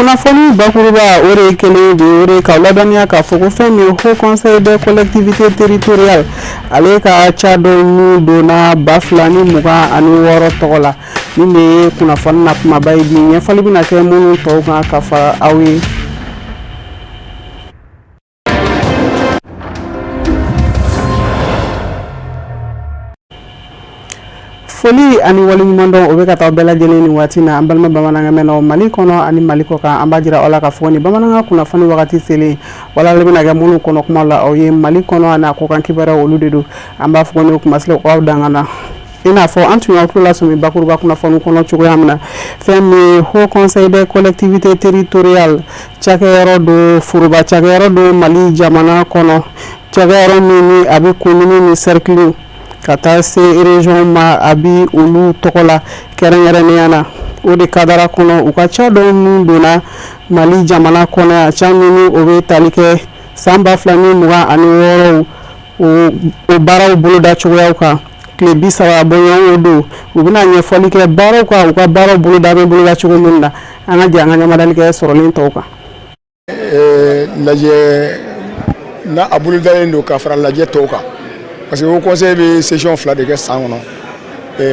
Kunnafoni bakuruba, o de ye kelen de ye, o de ye k'aw ladɔnniya k'a fɔ ko fɛn min ye Haut Conseil des collectivités territoriales, ale ka ca dɔ min donna 2026 tɔgɔ la, min de ye kunnafoni na kumaba ye bi. Ɲɛfɔli bɛna kɛ minnu tɔw kan ka fara aw ye. Foli ani waleɲumandɔn, o bɛ ka taa bɛɛ lajɛlen ni waati na, an balima bamanankan mɛnnaw Mali kɔnɔ ani Mali kɔ kan. An b'a jira aw la k'a fɔ ni bamanankan kunnafoni wagati selen, walali bɛna kɛ minnu kɔnɔ kuma la aw ye Mali kɔnɔ ani a kɔkan kibaruyaw, olu de don. An b'a fɔ ni kumasile aw dangana, i n'a fɔ an tun y'aw tulo lasɔmi bakuruba kunnafoni kɔnɔ cogoya min na, fɛn min ye Haut Conseil des collectivités territoriales, cakɛyɔrɔ don, foroba cakɛyɔrɔ don Mali jamana kɔnɔ, cakɛyɔrɔ min ni a bɛ commune ni cercle ka taa se région ma, a bi olu tɔgɔ la kɛrɛnkɛrɛnnenya na. O de kadara kɔnɔ, u ka ca dɔ min donna Mali jamana kɔnɔ yan, ca min o bɛ tali kɛ san 2026 o baaraw boloda cogoyaw kan. Tile 30 bɔɲɔgɔn o don, u bɛna ɲɛfɔli kɛ baaraw kan, u ka baaraw boloda bɛ boloda cogo min na. An ka jɛ an ka ɲamadali kɛ sɔrɔlen tɔw kan. Lajɛ n'a a bolodalen don ka fara lajɛ tɔw kan, parce que Haut Conseil bɛ session fila de kɛ san kɔnɔ.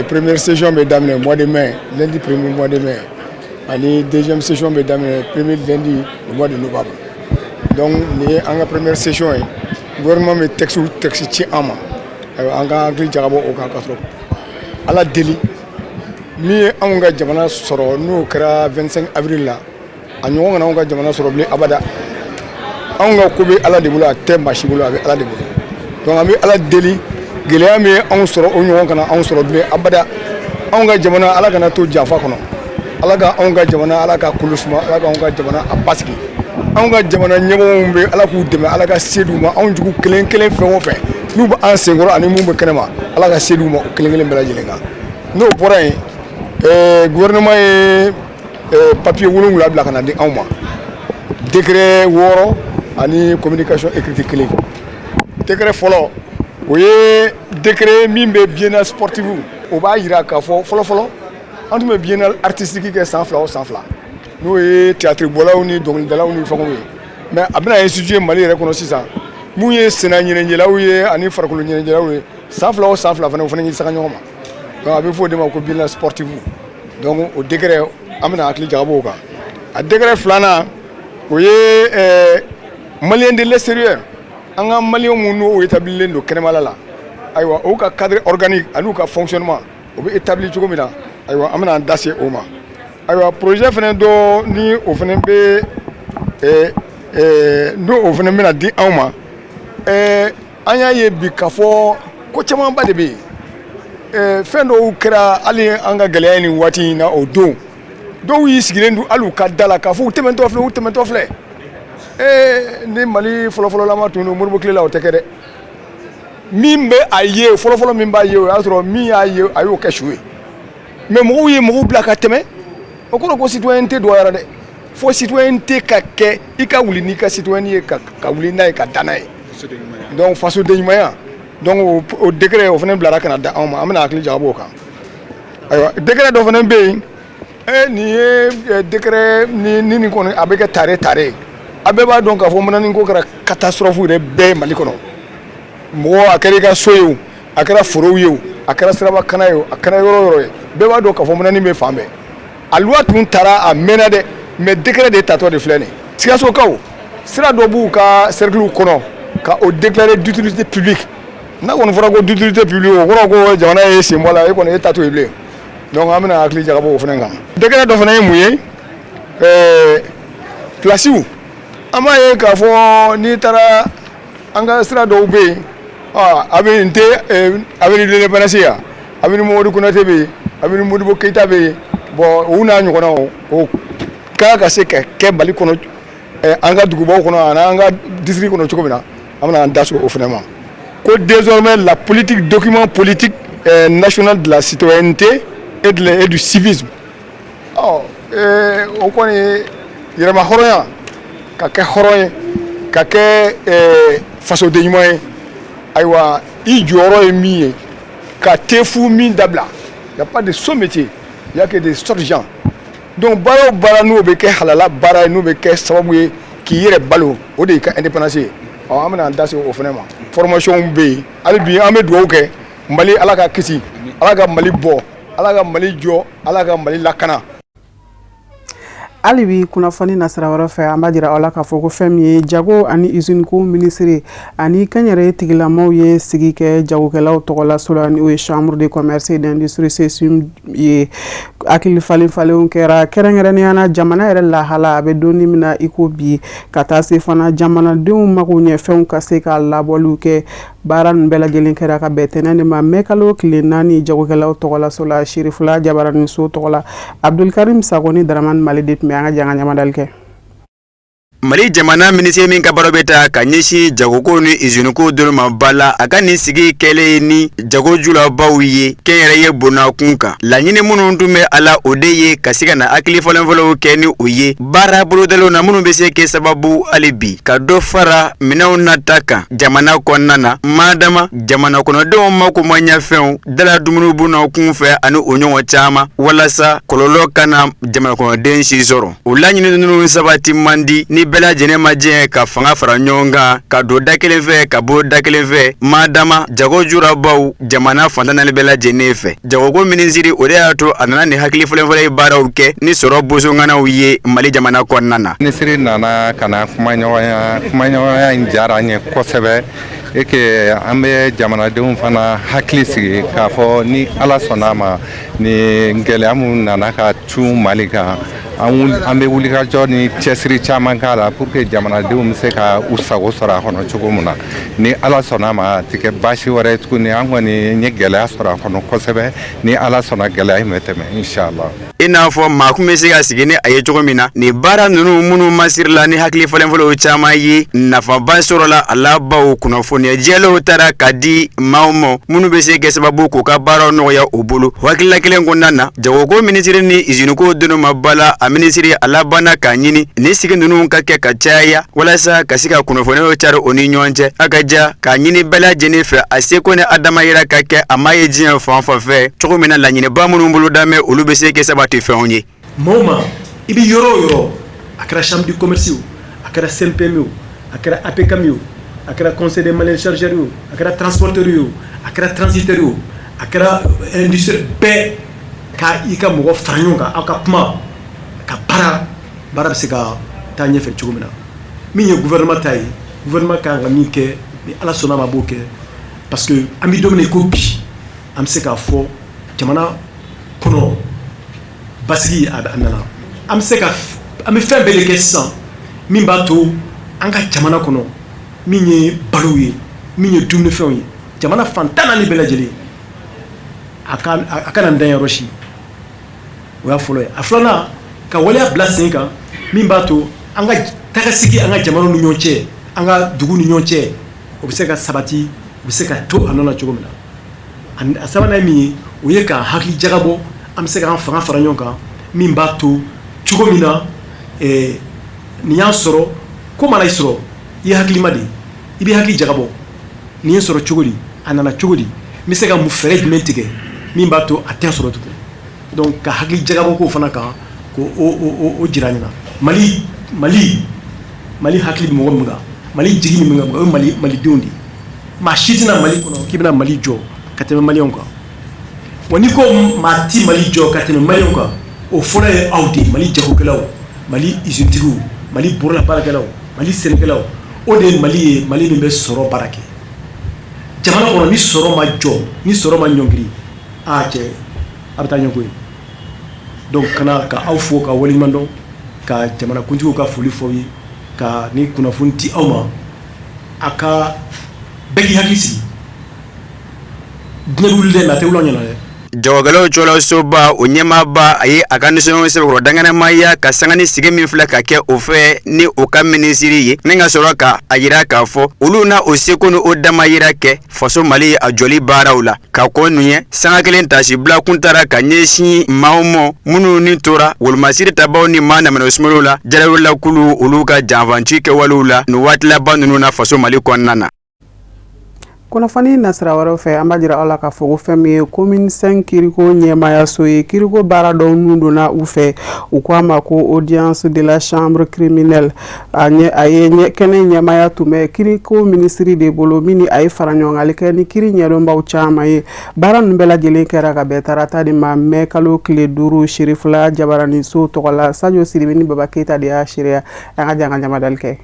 Première session bɛ daminɛ mois de mai, lundi premier mois de mai, ani deuxième session bɛ daminɛ premier lundi du mois de novembre. Donc nin ye an ka première session ye. Gouvernement bɛ texte texte ci an ma. Ayiwa, an ka hakili jagabɔ o kan ka sɔrɔ Ala deli min ye anw ka jamana sɔrɔ, n'o kɛra 25 avril la, a ɲɔgɔn kana anw ka jamana sɔrɔ bilen abada. Anw ka ko bɛ Ala de bolo, a tɛ maa si bolo, a bɛ Ala de bolo. Donc an bɛ Ala deli, gɛlɛya min ye anw sɔrɔ, o ɲɔgɔn kana anw sɔrɔ bilen abada. Anw ka jamana, Ala kana to janfa kɔnɔ. Ala ka anw ka jamana, Ala ka kolo suma. Ala ka anw ka jamana a basigi. Anw ka jamana ɲɛmɔgɔw bɛ, Ala k'u dɛmɛ, Ala ka se d'u ma. Anw jugu kelen kelen fɛn o fɛn n'u bɛ an senkɔrɔ ani mun bɛ kɛnɛma, Ala ka se d'u ma o kelen kelen bɛɛ lajɛlen kan. N'o bɔra yen, gouvernement ye papier 7 bila ka na di anw ma, décret 6 ani communication écrite kelen. Décret fɔlɔ, o ye décret min bɛ biennale sportive. O b'a jira k'a fɔ fɔlɔ fɔlɔ, an tun bɛ biennale artistique kɛ san 2 o san 2, n'o ye théâtre bɔlaw ni dɔnkilidalaw ni fɛnw ye. Mais a bɛna instituer Mali yɛrɛ kɔnɔ sisan, mun ye senna ɲɛnajɛlaw ye ani farikolo ɲɛnajɛlaw ye, san 2 o san 2 fana, o fana y'i saga ɲɔgɔn ma. Donc a bɛ fɔ o de ma ko biennale sportive. Donc o décret, an bɛna hakili jagabɔ o kan. A décret filanan, o ye Malien de l'extérieur, an ka Maliyɛn minnu n'o établilen don kɛnɛmala la, ayiwa, o ka cadre organique ani u ka fonctionnement, o bɛ établi cogo min na, ayiwa, an bɛna an da se o ma. Ayiwa, projet fana dɔ ni o fana bɛ n'o o fana bɛna di anw ma. An y'a ye bi k'a fɔ ko camanba de bɛ yen. Fɛn dɔw kɛra hali an ka gɛlɛya nin waati in na, o don dɔw y'i sigilen don hali u ka da la k'a fɔ u tɛmɛntɔ filɛ, u tɛmɛntɔ filɛ. Ni Mali fɔlɔfɔlɔlama tun don Modibo tile la, o tɛ kɛ dɛ. Min bɛ a ye fɔlɔfɔlɔ, min b'a ye, o y'a sɔrɔ min y'a ye, a y'o kɛ su ye. Mais mɔgɔw ye mɔgɔw bila ka tɛmɛ, o kɔrɔ ko citoyenneté dɔgɔyara dɛ. Fo citoyenneté ka kɛ, i ka wuli n'i ka citoyenneté ye, ka wuli n'a ye, ka dan n'a ye. Donc fasoden ɲumanya. Donc o décret, o fana bilara ka na da anw ma, an bɛna hakili jagabɔ o kan. Ayiwa, décret dɔ fana bɛ yen. Nin ye décret ni nin kɔni a bɛ kɛ tare tare. A bɛɛ b'a dɔn k'a fɔ manani ko kɛra catastrophe yɛrɛ bɛɛ ye Mali kɔnɔ. Mɔgɔ, a kɛra i ka so ye o, a kɛra forow ye o, a kɛra siraba kana ye o, a kɛra yɔrɔ o yɔrɔ ye, bɛɛ b'a dɔn k'a fɔ manani bɛ fan bɛɛ. A loi tun taara a mɛnna dɛ, mais décret de tatɔ de filɛ nin ye. Sikasokaw, sira dɔ b'u ka cercle kɔnɔ ka o déclarer d'utilité publique. N'a kɔni fɔra ko d'utilité publique, o kɔrɔ ko jamana ye sen bɔ a la, e kɔni e ta to yen bilen. Donc an bɛna hakili jagabɔ o fana kan. Décret dɔ fana ye mun ye? Place, an b'a ye k'a fɔ n'i taara an ka sira dɔw bɛ yen, a bɛ nin tɛ avenue de l'Indépendance yan, avenue Mamadu Konate bɛ yen, avenue Modibo Keyita bɛ yen. Bon, u n'a ɲɔgɔnnaw, o kan ka se ka kɛ Mali kɔnɔ, an ka dugubaw kɔnɔ ani an ka district kɔnɔ cogo min na, an bɛna an da so o fana ma. Ko désormais la politique, document politique national de la citoyenneté et du civisme. Ɔ o kɔni, yɛrɛma hɔrɔnya, ka kɛ hɔrɔn ye, ka kɛ fasoden ɲuman ye, ayiwa, i jɔyɔrɔ ye min ye, ka tefu min dabila. Y a pas de sot métier, il y a que des sottes gens. Donc baara o baara, n'o bɛ kɛ halala baara ye, n'o bɛ kɛ sababu ye k'i yɛrɛ balo, o de y'i ka indépendance ye. Ɔ, an bɛna an da se o fana ma. Formation bɛ yen hali bi. An bɛ dugawu kɛ Mali, Ala ka kisi, Ala ka Mali bɔ, Ala ka Mali jɔ, Ala ka Mali lakana. Hali bi kunnafoni nasira wɛrɛ fɛ, an b'a jira aw la k'a fɔ ko fɛn min ye jago ani usine minisiri ani kɛnyɛrɛye tigilamaw ye sigi kɛ jagokɛlaw tɔgɔlaso la, ni o ye Chambre de commerce et d'industrie, CECIM ye. Hakili falen falenw kɛra, kɛrɛnkɛrɛnnenya na jamana yɛrɛ lahala a bɛ donni min na i ko bi, ka taa se fana jamanadenw mago ɲɛfɛnw ka se ka labɔliw kɛ. Baara ninnu bɛɛ lajɛlen kɛra ka bɛn tɛnɛn de ma, mɛ kalo tile 4, jagokɛlaw tɔgɔlaso la, Sirifila Jabaraninso tɔgɔ la. Abdulkarim Sako ni Daramani Mali de tun bɛ. An ka jan ka ɲamadali kɛ. Mali jamana minisiri min ka baara bɛ ta ka ɲɛsin jagoko ni iziniko dɔrɔn ma ba la, a ka nin sigi kɛlen ni jagojulabaw ye kɛnyɛrɛye bonnakun kan, laɲini minnu tun bɛ a la, o de ye ka se ka na hakili fɔlɔfɔlɔw kɛ ni o ye baara bolodalenw na, minnu bɛ se kɛ sababu hali bi ka dɔ fara minɛnw nata kan jamana kɔnɔna na, madama jamana kɔnɔdenw mako ma ɲɛfɛnw dala dumuni bonnakun fɛ ani o ɲɔgɔn caman, walasa kɔlɔlɔ kana jamana kɔnɔden si sɔrɔ. O laɲini ninnu sabati man di ni bɛɛ lajɛlen ma jɛ ka fanga fara ɲɔgɔn kan, ka don da kelen fɛ, ka bɔ da kelen fɛ, madama jago jurabaw jamana fan 14 bɛɛ lajɛlen fɛ. Jagoko minisiri, o de y'a to a nana ni hakili fɔlɔfɔlɔ ye baaraw kɛ ni sɔrɔ bosonganaw ye Mali jamana kɔnɔna na. Minisiri nana ka na kumaɲɔgɔnya. Kumaɲɔgɔnya in diyara an ye kosɛbɛ et que an bɛ jamanadenw fana hakili sigi k'a fɔ ni Ala sɔnna a ma, ni gɛlɛya minnu nana ka cun Mali kan, an bɛ wulikajɔ ni cɛsiri caman k'a la pour que jamanadenw bɛ se ka u sago sɔrɔ a kɔnɔ cogo min na. Ni Ala sɔnna a ma, a tɛ kɛ baasi wɛrɛ ye tuguni. An kɔni ye gɛlɛya sɔrɔ a kɔnɔ kosɛbɛ. Ni Ala sɔnna, gɛlɛya in bɛ tɛmɛ, inshallah. I n'a fɔ maa kun bɛ se ka sigi ni a ye cogo min na, nin baara ninnu minnu masirila ni hakili falenfalenw caman ye, nafaba sɔrɔla a la, baw kunnafoniya jɛlenw taara ka di maaw ma minnu bɛ se kɛ sababu k'u ka baaraw nɔgɔya u bolo. Hakilila kelen kɔnɔna na, jagoko minisiri ni iziniko donna ma ba la, a minisiri a labanna k'a ɲini ni sigi ninnu ka kɛ ka caya walasa ka se ka kunnafoniyaw cari o ni ɲɔgɔn cɛ. A ka ja k'a ɲini bɛɛ lajɛlen fɛ, a seko ni a damayira ka kɛ a maa ye diɲɛ fan fan fɛ cogo min na, laɲiniba minnu boloda mɛ, olu bɛ se kɛ sabati fɛnw ye. Maa o maa i bɛ yɔrɔ o yɔrɔ, a kɛra chambre de commerce o, a kɛra CNPM o, a kɛra APCAM o, a kɛra conseil des maliens chargeurs o, a kɛra transporteur o, a kɛra transitaire o, a kɛra industrie bɛɛ, ka i ka mɔgɔ fara ɲɔgɔn kan, aw ka kuma ka baara, baara bɛ se ka taa ɲɛfɛ cogo min na. Min ye gouvernement ta ye, gouvernement ka kan ka min kɛ, ni Ala sɔnna ma, a b'o kɛ, parce que an bɛ don min na i ko bi, an bɛ se k'a fɔ jamana kɔnɔ basigi a nana. An bɛ se ka an bɛ fɛn bɛɛ de kɛ sisan min b'a to an ka jamana kɔnɔ, min ye balo ye, min ye dumunifɛnw ye, jamana fan 14 bɛɛ lajɛlen, a kana dan yɔrɔ si. O y'a fɔlɔ ye. A filanan, ka waleya bila sen kan min b'a to an ka tagasigi an ka jamanaw ni ɲɔgɔn cɛ, an ka dugu ni ɲɔgɔn cɛ, o bɛ se ka sabati, o bɛ se ka to a nɔ na cogo min na. A sabanan ye min ye, o ye ka hakili jagabɔ, an bɛ se k'an fanga fara ɲɔgɔn kan min b'a to cogo min na nin y'a sɔrɔ ko mana i sɔrɔ, i ye hakilima de ye, i bɛ hakili jagabɔ, nin ye sɔrɔ cogo di, a nana cogo di, n bɛ se ka mun fɛɛrɛ jumɛn tigɛ min b'a to a tɛ sɔrɔ tugun. Donc ka hakili jagabɔ k'o fana kan, k'o o jira ɲɛna. Mali, Mali, Mali hakili bɛ mɔgɔ min kan, Mali jigi min kan, o ye Mali malidenw de ye. Maa si tɛna Mali kɔnɔ k'i bɛna Mali jɔ ka tɛmɛ maliyɛnw kan. Wa n'i ko maa ti Mali jɔ ka tɛmɛ maliyɛnw kan, o fɔlɔ ye aw de ye, Mali jagokɛlaw, Mali usinetigiw, Mali bolola baarakɛlaw, Mali sɛnɛkɛlaw. O de ye Mali ye, Mali min bɛ sɔrɔ baara kɛ jamana kɔnɔ. Ni sɔrɔ ma jɔ, ni sɔrɔ ma ɲɔngiri, aa cɛ, a bɛ taa ɲɛ koyi. Donc kana ka aw fo ka waleɲuman dɔn, ka jamanakuntigiw ka foli fɔ aw ye, ka ni kunnafoni di aw ma. A ka bɛɛ k'i hakili sigi, diɲɛ bɛ wuli dɛ, mais a tɛ wuli anw ɲɛna dɛ. Jagokɛlaw cɔlɔsoba o ɲɛmaaba, a ye a ka nisɔngɔ sɛbɛkɔrɔ dankɛnɛmaya ka sanga ni sigi min filɛ ka kɛ o fɛ ni o ka minisiri ye, ni ka sɔrɔ ka a yira k'a fɔ olu na o seko ni o damayira kɛ faso Mali a jɔli baaraw la. Ka kɔn nin ɲɛ, sanga kelen tasibila kun taara ka ɲɛsin maaw ma minnu ni tora wolomasiri tabaw ni maa namana sumaworo la jarawelakulu olu ka janfanci kɛwalew la nin waati laban ninnu na faso Mali kɔnɔna na. Kunnafoni nasira wɛrɛw fɛ, an b'a jira aw la k'a fɔ ko fɛn min ye commune 5 kiriko ɲɛmaayaso ye, kiriko baara dɔw nun donna u fɛ, u ko a ma ko audience de la chambre criminelle. A ɲɛ a ye kɛnɛ ɲɛmaaya tun bɛ kiriko minisiri de bolo, min ni a ye fara ɲɔgɔngali kɛ ni kiri ɲɛdɔnbaw caman ye. Baara ninnu bɛɛ lajɛlen kɛra ka bɛn tarata de ma, mɛ kalo tile 5, Sherifila Jabaraniso tɔgɔ la. Sajo Siribe ni Baba Keyita de y'a seereya. An ka jan ka jamadali kɛ.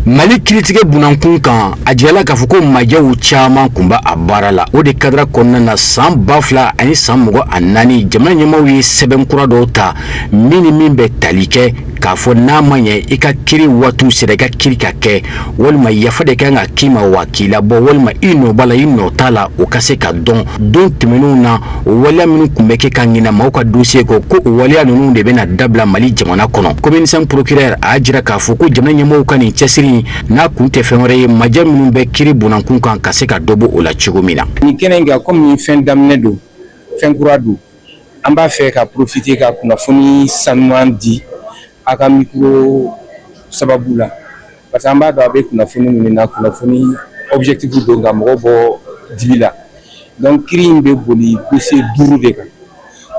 Mali kiiritigɛ bunankun kan, a jirala k'a fɔ ko majɛw caman tun b'a a baara la. O de kadira kɔnɔna na, san 2024, jamana ɲɛmaaw ye sɛbɛn kura dɔw ta, min ni min bɛ tali kɛ k'a fɔ n'a ma ɲɛ i ka kiri waatiw sera, i ka kiri ka kɛ, walima yafa de kan ka k'i ma wa k'i labɔ, walima i nɔ b'a la, i nɔ t'a la, o ka se ka dɔn. Don tɛmɛnenw na, o waleya minnu tun bɛ kɛ ka ɲina maaw ka dossier kɔ, ko o waleya ninnu de bɛna dabila Mali jamana kɔnɔ. Commune 5 procureur a y'a jira k'a fɔ ko jamana ɲɛmaaw ka nin cɛsiri n'a kun tɛ fɛn wɛrɛ ye, majɛ minnu bɛ kiri bunankun kan, ka se ka dɔ bɔ o la cogo min na. Nin kɛnɛ in kan, komi fɛn daminɛ don, fɛn kura don, an b'a fɛ ka profiter ka kunnafoni sanuman di a ka micro sababu la, parce que an b'a dɔn a bɛ kunnafoni minnu na, kunnafoni objectif don ka mɔgɔw bɔ dibi la. Donc kiri in bɛ boli dossier duuru de kan.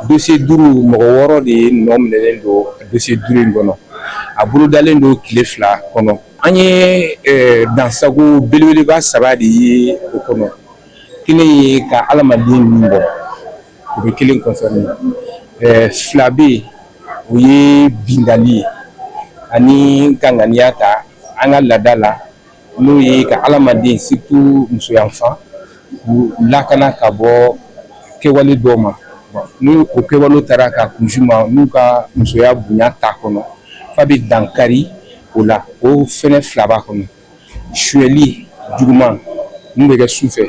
Dossier duuru, mɔgɔ wɔɔrɔ de nɔ minɛlen don dossier duuru in kɔnɔ. A bolodalen don tile 2 kɔnɔ. An ye dansago belebeleba saba de ye o kɔnɔ. Kelen ye ka adamaden min bɔ, o bɛ kelen concerné. Fila bɛ yen, o ye binkanni ye ani ka ŋaniya ta an ka laada la, n'o ye ka adamaden, surtout musoyanfan, k'u lakana ka bɔ kɛwale dɔw ma. Ni o kɛwale taara ka kunsi ma n'u ka musoya bonya t'a kɔnɔ, f'a bɛ dankari o la, o fɛnɛ fila b'a kɔnɔ. Suyɛli juguman mun bɛ kɛ su fɛ,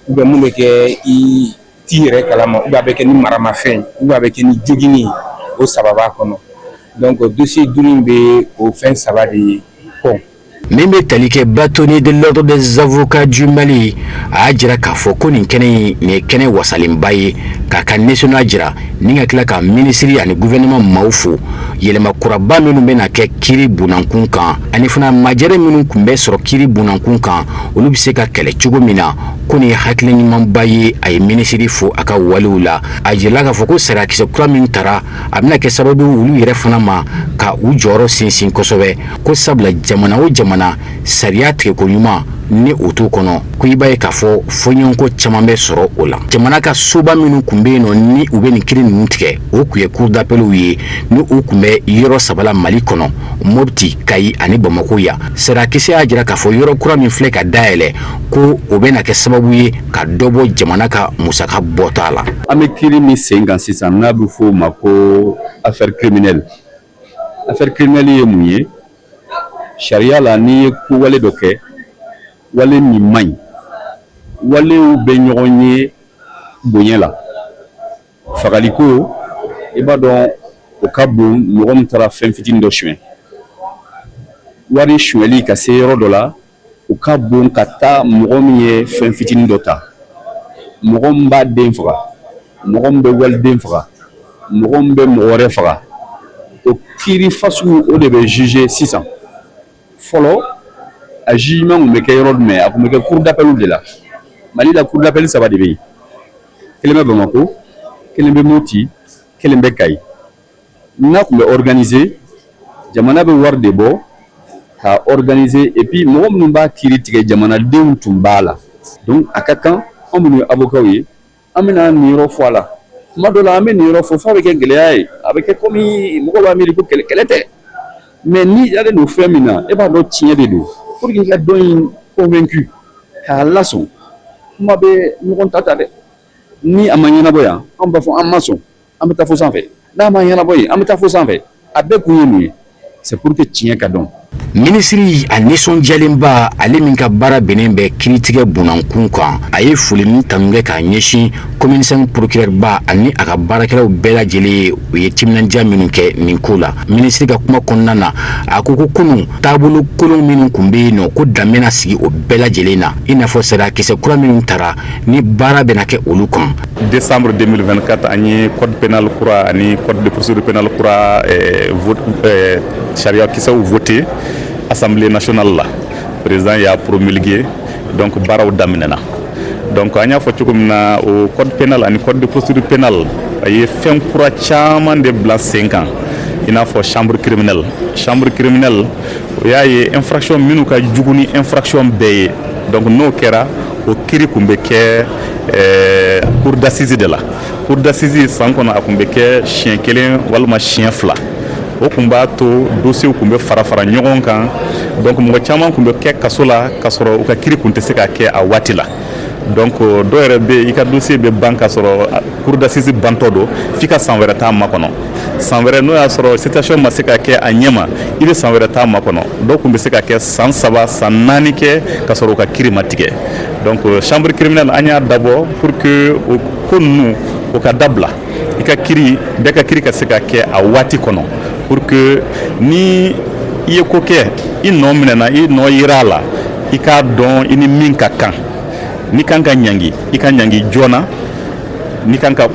ou bien mun bɛ kɛ i t'i yɛrɛ kalama, ou bien a bɛ kɛ ni maramafɛn, ou bien a bɛ kɛ ni jogini ye, o saba b'a kɔnɔ. Donc dossier duuru in bɛ o fɛn saba de kɔn. Min bɛ tali kɛ bâtonnier de l'ordre des avocats du Mali, a y'a jira k'a fɔ ko nin kɛnɛ in, nin ye kɛnɛ wasalenba ye k'a ka nisɔndiya jira ni ka tila ka minisiri ani gouvernement maaw fo yɛlɛma kuraba minnu bɛna kɛ kiri bunankun kan, ani fana majɛrɛ minnu tun bɛ sɔrɔ kiri bunankun kan, olu bɛ se ka kɛlɛ cogo min na, ko nin ye hakili ɲumanba ye. A ye minisiri fo a ka walew la. A jirala k'a fɔ ko sariyakisɛ kura min tara, a bɛna kɛ sababu olu yɛrɛ fana ma ka u jɔyɔrɔ sinsin kosɛbɛ, ko sabula jamana o jamana, sariya tigɛko ɲuman ni o t'u kɔnɔ, ko i b'a ye k'a fɔ fɔɲɔgɔnkɔ caman bɛ sɔrɔ o la. Jamana ka soba minnu tun bɛ yen nɔ, ni u bɛ nin kiri ninnu tigɛ, o tun ye cour d'appel ye, ni u tun bɛ yɔrɔ saba la Mali kɔnɔ: Mopti, Kayi ani Bamakɔ yan. Sariyakisɛ y'a jira k'a fɔ yɔrɔ kura min filɛ ka dayɛlɛ, ko o bɛna kɛ sababu ye ka dɔ bɔ jamana ka musaka bɔta la. An bɛ kiri min sen kan sisan, n'a bɛ f'o ma ko affaire criminelle. Affaire criminelle ye mun ye sariya la? N'i ye ko wale dɔ kɛ, wale min man ɲi, walew bɛ ɲɔgɔn ye bonya la. Fagaliko, i b'a dɔn, o ka bon. Mɔgɔ min taara fɛn fitinin dɔ suɲɛ, wari suɲɛli ka se yɔrɔ dɔ la, o ka bon ka taa mɔgɔ min ye fɛn fitinin dɔ ta. Mɔgɔ min b'a den faga, mɔgɔ min bɛ waliden faga, mɔgɔ min bɛ mɔgɔ wɛrɛ faga, o kiiri fasugu, o de bɛ juger sisan. Fɔlɔ, a jugement tun bɛ kɛ yɔrɔ jumɛn? A tun bɛ kɛ cour d'appel de la. Mali la, cour d'appel saba de bɛ yen: kelen bɛ Bamakɔ, kelen bɛ Moti, kelen bɛ Kayi. N'a tun bɛ organiser, jamana bɛ wari de bɔ ka organiser, et puis mɔgɔ minnu b'a kiiri tigɛ, jamanadenw tun b'a la. Donc a ka kan, anw minnu ye avocat ye, an bɛna nin yɔrɔ fɔ a la. Tuma dɔ la, an bɛ nin yɔrɔ fɔ f'a bɛ kɛ gɛlɛya ye, a bɛ kɛ komi mɔgɔw b'a miiri ko kɛlɛ kɛlɛ tɛ. Mais n'i dalen don fɛn min na, e b'a dɔn tiɲɛ de don. Pour que i ka dɔ in convaincu, k'a lasɔn, kuma bɛ ɲɔgɔn ta ta dɛ. Ni a ma ɲɛnabɔ yan, an b'a fɔ an ma sɔn, an bɛ taa fo sanfɛ. N'a ma ɲɛnabɔ yen, an bɛ taa fo sanfɛ. A bɛɛ kun ye mun ye? C'est pour que tiɲɛ ka dɔn. Minisiri a nisɔndiyalenba, ale min ka baara bɛnnen bɛ kiiritigɛ bunankun kan, a ye foli ni tanu kɛ k'a ɲɛsin commune 5 procureur ba ani a ka baarakɛlaw bɛɛ lajɛlen ye, u ye timinandiya minnu kɛ nin ko la. Minisiri ka kuma kɔnɔna na, a ko ko kunun taabolo kolon minnu tun bɛ yen nɔ, ko dan bɛna sigi o bɛɛ lajɛlen na, i n'a fɔ sariyakisɛ kura minnu tara ni baara bɛna kɛ olu kan. Décembre 2024, an ye code pénal kura ani code de procédure pénale kura sariya kisɛw voté Assemblée nationale la. Président y'a promulgué. Donc baaraw daminɛna. Donc an y'a fɔ cogo min na, o code pénal ani code de procédure pénale, a ye fɛn kura caman de bila sen kan, i n'a fɔ chambre criminelle. Chambre criminelle, o y'a ye infraction minnu ka jugu ni infraction bɛɛ ye, donc n'o kɛra, o kiiri tun bɛ kɛ cour d'assises de la. Cour d'assises, san kɔnɔ a tun bɛ kɛ siɲɛ kelen walima siɲɛ fila. O tun b'a to dossier tun bɛ fara fara ɲɔgɔn kan, donc mɔgɔ caman tun bɛ kɛ kaso la k'a sɔrɔ u ka kiiri tun tɛ se ka kɛ a waati la. Donc dɔw yɛrɛ bɛ yen, i ka dossier bɛ ban ka sɔrɔ cour d'assises bantɔ don, f'i ka san wɛrɛ taa makɔnɔ. San wɛrɛ, n'o y'a sɔrɔ situation ma se ka kɛ a ɲɛ ma, i bɛ san wɛrɛ taa makɔnɔ. Dɔw tun bɛ se ka kɛ san 3, san 4 kɛ ka sɔrɔ u ka kiiri ma tigɛ. Donc chambre criminelle, an y'a dabɔ pour que o ko ninnu o ka dabila, i ka kiiri, bɛɛ ka kiiri ka se ka kɛ a waati kɔnɔ, pour que ni i ye ko kɛ, i nɔ minɛna, i nɔ yera a la, i k'a dɔn i ni min ka kan. N'i kan ka ɲangi, i ka ɲangi joona. N'i kan ka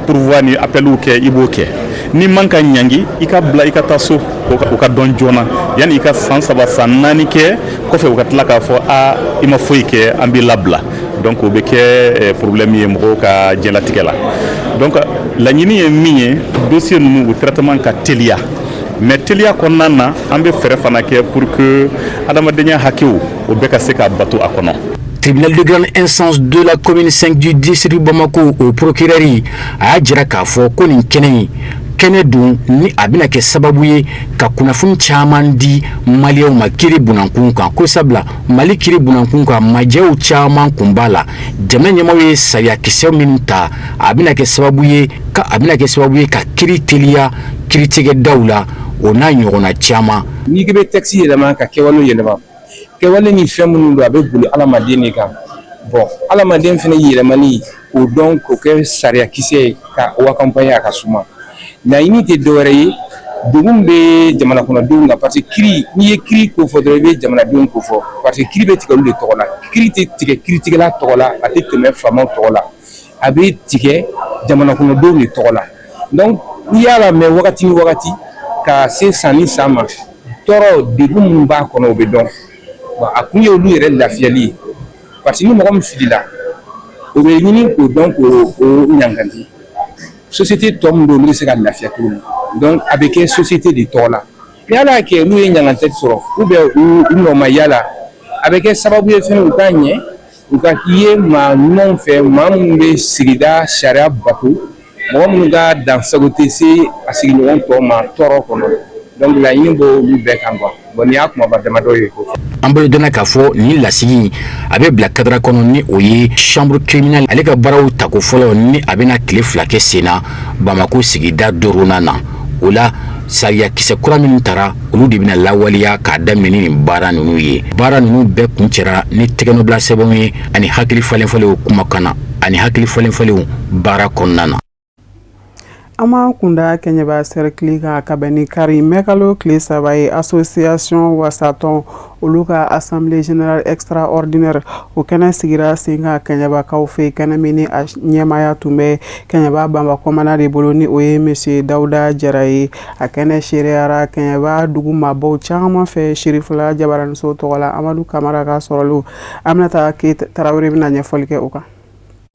pourvoi ni appeliw kɛ, i b'o kɛ. N'i man ka ɲangi, i ka bila, i ka taa so, o ka dɔn joona, yanni i ka san 3, san 4 kɛ kɔfɛ, u ka tila k'a fɔ a i ma foyi kɛ, an b'i labila. Donc o bɛ kɛ problème ye mɔgɔw ka diɲɛlatigɛ la. Donc laɲini ye min ye, dossier ninnu, u traitement ka teliya. Mais teliya kɔnɔna na, an bɛ fɛɛrɛ fana kɛ pour que adamadenya hakɛw, o bɛɛ ka se ka bato a kɔnɔ. Tribunal de grande instance de la commune 5 du district Bamako, o procureur a y'a jira k'a fɔ ko nin kɛnɛ in, kɛnɛ dun ni a bɛna kɛ sababu ye ka kunnafoni caman di maliyɛnw ma kiri bunankun kan, ko sabula Mali kiri bunankun kan, majɛw caman kun b'a la. Jamana ɲɛmaaw ye sariyakisɛ minnu ta, a bɛna kɛ sababu ye ka kiri teliya kiritigɛdaw la, o n'a ɲɔgɔnna caman. N'i k'i bɛ texte yɛlɛma ka kɛwale yɛlɛma, kɛwale ni fɛn minnu don, a bɛ boli adamaden de kan. Bon, adamaden fɛnɛ yɛlɛmani k'o dɔn k'o kɛ sariyakisɛ ye ka o accompagner, a ka suma. Laɲini tɛ dɔwɛrɛ ye, degun bɛ jamana kɔnɔdenw kan, parce que kiri, n'i ye kiri ko fɔ dɔrɔn, i bɛ jamanadenw ko fɔ, parce que kiri bɛ tigɛ olu de tɔgɔ la. Kiri tɛ tigɛ kiritigɛla tɔgɔ la, a tɛ tɛmɛ faamaw tɔgɔ la, a bɛ tigɛ jamana kɔnɔdenw de tɔgɔ la. Donc n'i y'a lamɛn wagati ni wagati ka se san ni san ma, tɔɔrɔ degun minnu b'a kɔnɔ, o bɛ dɔn. A kun ye olu yɛrɛ lafiyali ye, parce que ni mɔgɔ min filila, o bɛ ɲini k'o dɔn, k'o ɲangati. Société tɔ min don, olu bɛ se ka lafiya cogo min, donc a bɛ kɛ société de tɔgɔ la. Ni Ala y'a kɛ n'u ye ɲangata sɔrɔ ou bien u nɔ ma yala, a bɛ kɛ sababu ye fɛnɛ u ka ɲɛ, u ka ye maa ɲumanw fɛ, maa minnu bɛ sigida sariya bato, mɔgɔ minnu ka dansago tɛ se a sigiɲɔgɔn tɔw ma tɔɔrɔ kɔnɔ. Donc laɲini b'olu bɛɛ kan quoi. Bon, nin y'a kumaba damadɔ ye. An bolo dɔnna k'a fɔ nin lasigi a bɛ bila cadre kɔnɔ, ni o ye chambre criminelle ale ka baaraw tako fɔlɔ, ni a bɛna tile 2 kɛ sen na Bamako sigida duurunan na. O la, sariya kisɛ kura minnu tara, olu de bɛna lawaleya k'a daminɛ ni nin baara ninnu ye. Baara ninnu bɛɛ kun cɛra ni tɛgɛnɔbila sɛbɛnw ye ani hakili falenfalenw kumakan na ani hakili falenfalenw baara kɔnɔna na. An b'an kunda Kɛɲɛba cercle kan. Ka bɛn ni kari mɛkalo tile 3 ye, association Wasatɔn, olu ka assemblée générale extraordinaire, o kɛnɛ sigira sen kan Kɛɲɛbakaw fɛ. Kɛnɛ min ni a ɲɛmaya tun bɛ Kɛɲɛba Banba kɔmana de bolo, ni o ye monsieur Dawuda Jara ye. A kɛnɛ seereyara Kɛɲɛba dugu maabaw caman fɛ. Sirifila Jabaraniso tɔgɔ la, Amadu Kamara ka sɔrɔliw, Aminata Tarawele bɛna ɲɛfɔli kɛ o kan.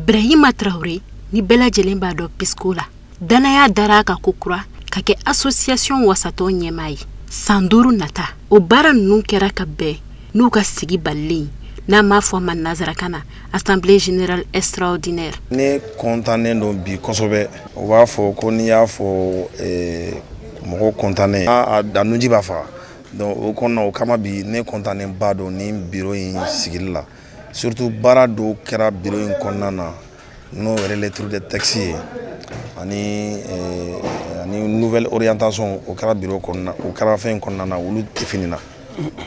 Ibrahima Traoré, ni bɛɛ lajɛlen b'a dɔn Pisco la, danaya dara a kan ko kura ka kɛ association Wasatɔn ɲɛmaa ye san 5 nata. O baara ninnu kɛra ka bɛn n'u ka sigi balilen, n'a m'a fɔ a ma nanzarakan na assemblée générale extraordinaire. Ne kɔntannen don bi kosɛbɛ. U b'a fɔ ko n'i y'a fɔ mɔgɔ kɔntannen, a nunji b'a faga. Donc o kɔnɔna o kama, bi ne kɔntannen ba don ni bureau in sigili la. Surtout baara dɔw kɛra bureau in kɔnɔna na, n'o relecture de texte ye ani nouvelle orientation, o kɛra bureau kɔnɔna, o kɛra fɛn kɔnɔna na, olu défini na.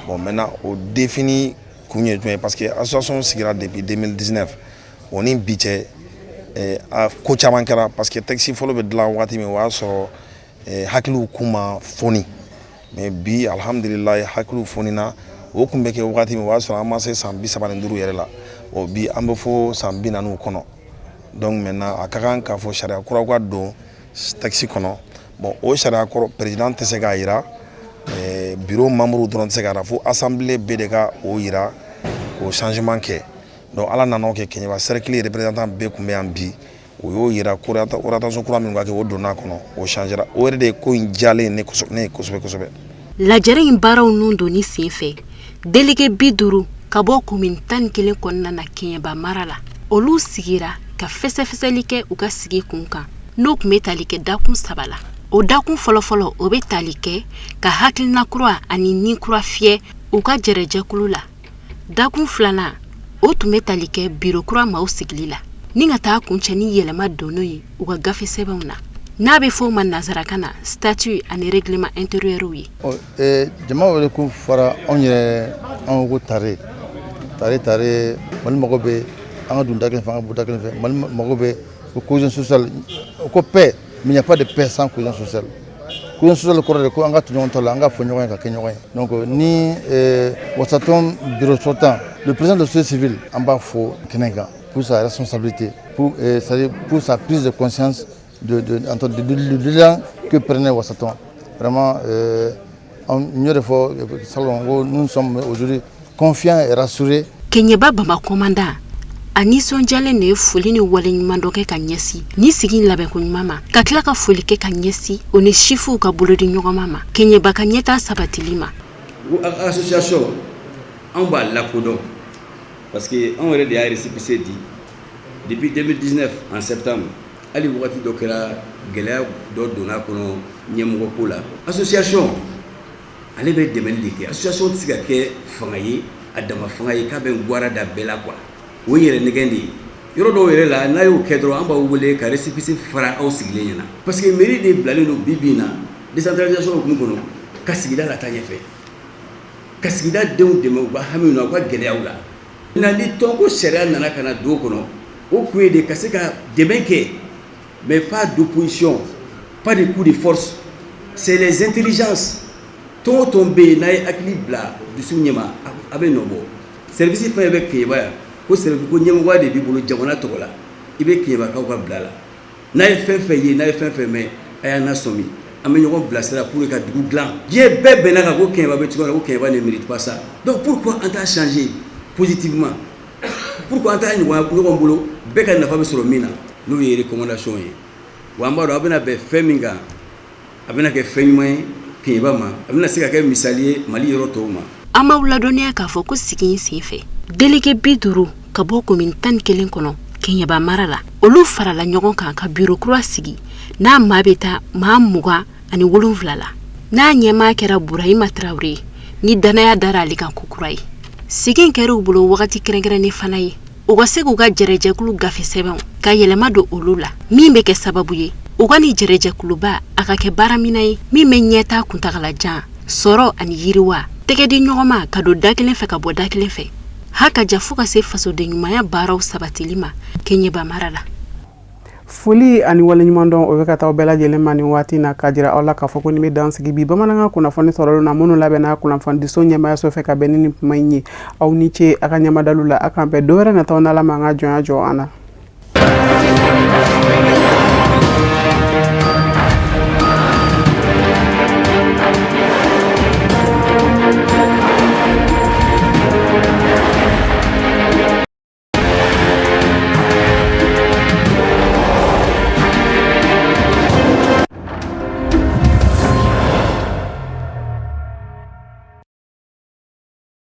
Bon, maintenant o défini kun ye jumɛn ye? Parce que association sigira depuis 2019, o ni bi cɛ, a ko caman kɛra, parce que texte fɔlɔ bɛ dilan waati min, o y'a sɔrɔ hakiliw kun ma foni. Mais bi, alhamdulilayi, hakiliw fonina. O kun bɛ kɛ wagati min, o y'a sɔrɔ an ma se san 35 yɛrɛ la. O bi, an bɛ fo san 40 kɔnɔ. Donc maintenant a ka kan k'a fɔ sariya kuraw ka don texte kɔnɔ. Bon, o sariya kɔrɔ, président tɛ se k'a yira, bureau membre dɔrɔn tɛ se k'a yira, fo assemblée bɛɛ de ka o yira. K'o changement kɛ. Donc Ala nana o kɛ, Kɛɲɛba cercle représentant bɛɛ tun bɛ yan bi. O y'o yira ko orientation kura min ka kɛ, o donna kɔnɔ, o changera. O yɛrɛ de ye ko in diyalen ne ye kosɛbɛ kosɛbɛ. Lajɛrɛ in baaraw nun donni sen fɛ, délégué 50 ka bɔ commune 11 kɔnɔna na Kɛɲɛba mara la, olu sigira ka fɛsɛfɛsɛli kɛ u ka sigi kun kan, n'o tun bɛ tali kɛ dakun saba la. O dakun fɔlɔfɔlɔ, o bɛ tali kɛ ka hakilina kura ani ni kura fiyɛ u ka jɛrɛjɛkulu la. Dakun filanan, o tun bɛ tali kɛ biro kura maaw sigili la, ni ka taa kuncɛ ni yɛlɛma donni ye u ka gafe sɛbɛnw na, n'a bɛ fɔ o ma nansarakan na statut ani règlement intérieur ye. Jama wele ko fɔra anw yɛrɛ, anw ko tare tare tare. Mali mago bɛ an ka dun da kelen fɛ, an ka bɔ da kelen fɛ. Mali mago bɛ ko cohésion sociale, ko paix, mais il n'y a pas de paix sans cohésion sociale. Cohésion sociale kɔrɔ de ko an ka to ɲɔgɔn ta la, an ka fɔ ɲɔgɔn ye, ka kɛ ɲɔgɔn ye. Donc ni wasatɔn bureau sortant, le président de la société civile, an b'a fo kɛnɛ kan pour sa responsabilité, pour c'est-à-dire pour sa prise de conscience de l'élan que prenait Wasatɔn. Vraiment, n y'o de fɔ salon ko nous sommes aujourd'hui confiants et rassurés. Kɛɲɛba Bama commandant, a nisɔndiyalen de ye foli ni waleɲumandɔn kɛ ka ɲɛsin ni sigi labɛnko ɲuman ma, ka tila ka foli kɛ ka ɲɛsin o ni sifuw ka bolodi ɲɔgɔnma ma Kɛɲɛba ka ɲɛta sabatili ma. Association, anw b'a lakodɔn parce que anw yɛrɛ de y'a récépissé di depuis 2019 en septembre. Hali wagati dɔ kɛra, gɛlɛya dɔ donna kɔnɔ ɲɛmɔgɔ ko la. Association, ale bɛ dɛmɛli de kɛ. Association tɛ se ka kɛ fanga ye, a dama fanga ye k'a bɛ gwara da bɛɛ la quoi. O ye yɛrɛ nɛgɛn de ye. Yɔrɔ dɔw yɛrɛ la, n'a y'o kɛ dɔrɔn, an b'aw wele ka récépissé fara aw sigilen ɲɛna, parce que mairie de bilalen don bi bi in na décentralisation hukumu kɔnɔ ka sigida lataa ɲɛfɛ, ka sigida denw dɛmɛ u ka hamiw na, u ka gɛlɛyaw la. Na ni tɔnko sariya nana ka na don o kɔnɔ, o kun ye de ka se ka dɛmɛ kɛ, mais pas d'opposition, pas de coup de force. C'est les intelligences. Tɔn o tɔn bɛ yen, n'a ye hakili bila dusu ɲɛma, a bɛ nɔ bɔ. Service fɛn bɛ Keɲeba yan ko service ko ɲɛmɔgɔya de b'i bolo jamana tɔgɔ la, i bɛ Keɲebakaw ka bila la. N'a ye fɛn fɛn ye, n'a ye fɛn fɛn mɛn, a y'an lasɔmi, an bɛ ɲɔgɔn bilasira pour que ka dugu dilan. Diɲɛ bɛɛ bɛnna kan ko Keɲeba bɛ cogoya min na, ko Keɲeba ne mérite pas ça. Donc pourquoi an t'a changer positivement? Pourquoi an t'a ɲɔgɔn bolo, bɛɛ ka nafa bɛ sɔrɔ min na, n'o ye recommandation ye? Wa an b'a dɔn a bɛna bɛn fɛn min kan, a bɛna kɛ fɛn ɲuman ye Keɲeba ma, a bɛna se ka kɛ misali ye Mali yɔrɔ tɔw ma. An b'aw ladɔnniya k'a fɔ ko sigi in sen fɛ, délégué 50 ka bɔ commune 11 kɔnɔ Kɛɲɛba mara la, olu farala ɲɔgɔn kan ka biro kura sigi, n'a maa bɛ taa maa 27 la, n'a ɲɛmaa kɛra Burahima Tarawele ye, ni danaya dara ale kan ko kura ye. Sigi in kɛra u bolo wagati kɛrɛnkɛrɛnnen fana ye, u ka se k'u ka jɛrɛjɛkulu gafe sɛbɛnw ka yɛlɛma don olu la, min bɛ kɛ sababu ye u ka ni jɛrɛjɛkuluba a ka kɛ baaraminɛ ye min bɛ ɲɛta kuntagalajan sɔrɔ ani yiriwa, tɛgɛ di ɲɔgɔn ma ka don da kelen fɛ ka bɔ da kelen fɛ, ha ka ja fo ka se fasoden ɲumanya baaraw sabatili ma Kɛɲɛba mara la. Foli ani waleɲumandɔn, o bɛ ka taa bɛɛ lajɛlen ma nin waati na, ka jira aw la k'a fɔ ko nin bɛ dan sigi bi bamanankan kunnafoni sɔrɔli na, minnu labɛnna kunnafonidiso ɲɛmaayaso fɛ ka bɛn ni nin kuma in ye. Aw ni ce a ka ɲɛmadalu la. A k'an bɛn don wɛrɛ nataw n'Ala ma an ka jɔnya jɔ an na.